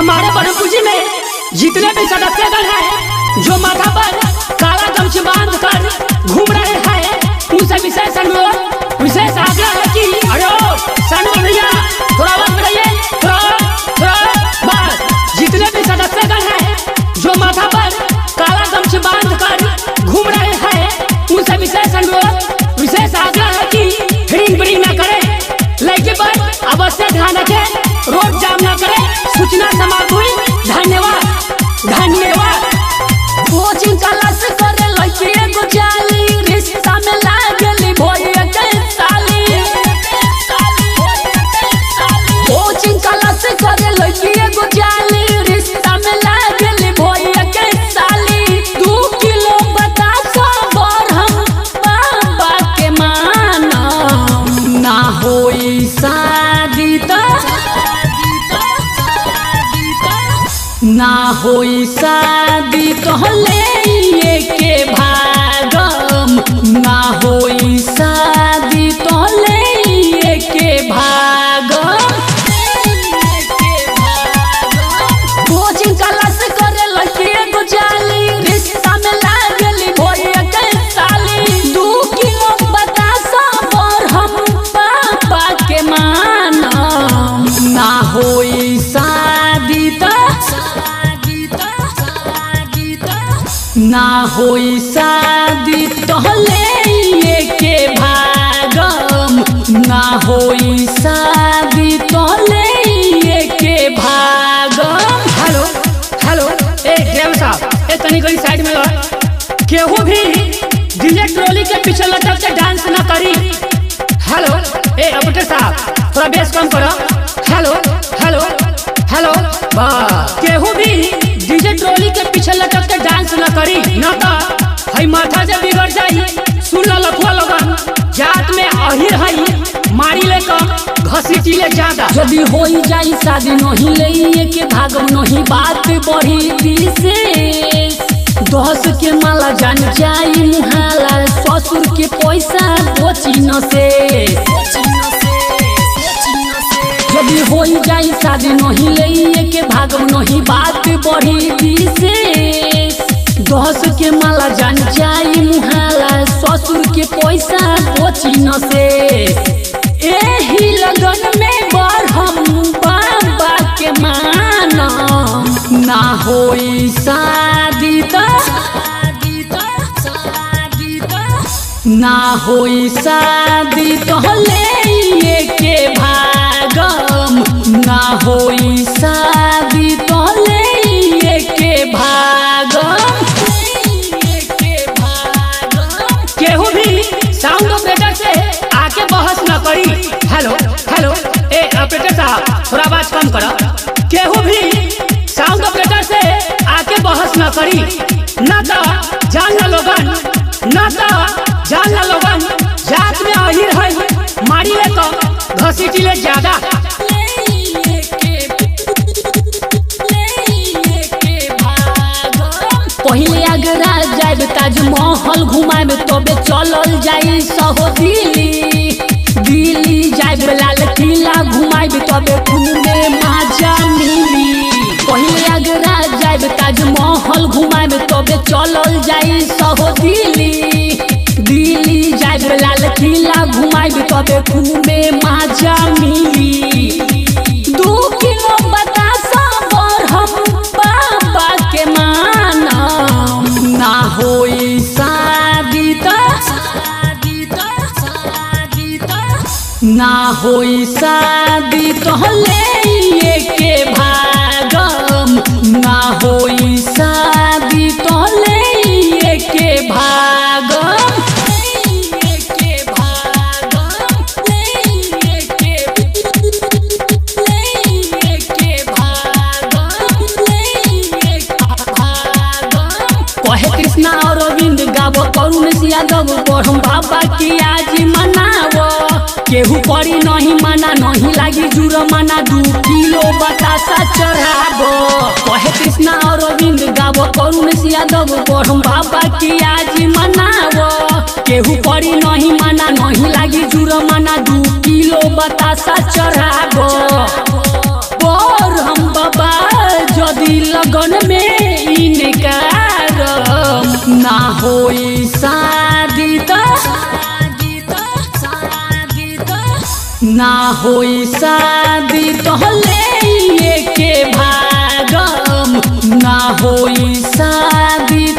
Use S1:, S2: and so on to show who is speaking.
S1: हमारे ब्रह्मपुर में जितने भी सदस्यगण हैं जो माथा पर काला गमछी बांध कर घूम रहे हैं, उनसे विशेष अनुरोध, विशेष आग्रह है कि अरे ओ, सानू भैया थोड़ा आवाज बढ़ाइए, थोड़ा थोड़ा बस। जितने भी सदस्यगण हैं जो माथा पर काला गमछी बांध कर घूम रहे हैं, उनसे विशेष अनुरोध, विशेष आग्रह है कि हिड़िंग बिड़िंग न करें, लड़के पर अवश्य ध्यान रखें, रोड जाम न करें। सूचना समाप्त हुई, धन्यवाद धन्यवाद।
S2: कोचिंग क्लास करे लड़की एगो जाली, रिश्ता में लागली भैया के साली। कोचिंग क्लास करे लड़की एगो जाली, रिश्ता में लागली भैया के साली। 2 किलो बतासा बर हम बाबा के मानम, ना होई शादी त, ना होई शादी तो ले के भागम, ना होई शादी तो ले के भागम। कोचिंग क्लास करे लड़की एगो जाली, रिश्ता में लागली भैया के साली। 2 किलो बतासा पर हम पापा के मानम, ना होई शादी त, ना होई शादी तो ले के भागम, ना होई शादी तो ले के भागम।
S1: हेलो हेलो, ए ड्राइवर साहब, ए तनी कहीं साइड में रह। केहू भी डीजे ट्रॉली के पीछे लटक के डांस ना करी। हेलो ए ऑपरेटर साहब, थोड़ा बेस कम करो। हेलो हेलो हेलो, बस। केहू भी डीजे ट्रॉली के पीछे लटक के डांस ना करी, ना तो हई माथा जे बिगड़ जाई। सुन ला लफुआ लगन, जात में अहिर हई, मारी ले कम घसीटी ले ज्यादा।
S2: यदि होई जाई शादी नहीं ले के भागम, नहीं बात बढ़ी विशेष। 10 के माला जान जाई मुहाला, ससुर के पैसा बची न से। यदि होई जाई शादी नहीं ले के भागम, नहीं बात बढ़ी विशेष। 10 के माला जान जाई मुहाला, ससुर के पैसा बची न से। एही लगन में बर हम बाबा के मानम, ना होई शादी त, ना होई शादी तो ले के भागम, ना होई शादी तो ले के भागम।
S1: केहू भी साउंड ऑपरेटर से आके बहस न करी। हेलो हेलो, ए ऑपरेटर साहब थोड़ा आवाज कम करो। केहू भी साउंड ऑपरेटर से आके बहस न करी, ना तो जान ला लोगन, ना तो जान ला लोगन, जात में अहिर है, मारी ले तो घसीटी ले ज्यादा।
S2: पहिले आगरा जाब, ताजमहल घुमाब, तबे चलल जाई सहो दिल्ली। दिल्ली जाब, लाल किला घुमाब, तबे घूमे मजा मिली। पहिले आगरा जाब, ताजमहल घुमाब, तबे चलल जाई सहो दिल्ली। दिल्ली जाब, लाल किला घुमाब, तबे घूमे मजा मिली। 2 किलो बतासा पर हम बाबा के मानम, ना होई शादी त, ना होई शादी तो ले के भागम, ना होई शादी तो ले के भागम। कहे कृष्णा अरविंद गावो करुण यादव, बढ़म बाबा की आज मनावो। केहू पड़ी नहीं माना, नहीं लागी जुर्माना, 2 किलो बतासा चढ़ाबो। कहे कृष्णा अरविंद गावो करुण यादव, बढ़म बाबा की आज मनावो। केहू पड़ी नहीं माना, नहीं लागी जुर्माना, 2 किलो बतासा चढ़ाबो। और हम बाबा ना होई शादी त ना होई शादी तो ले के भागम, ना होई शादी।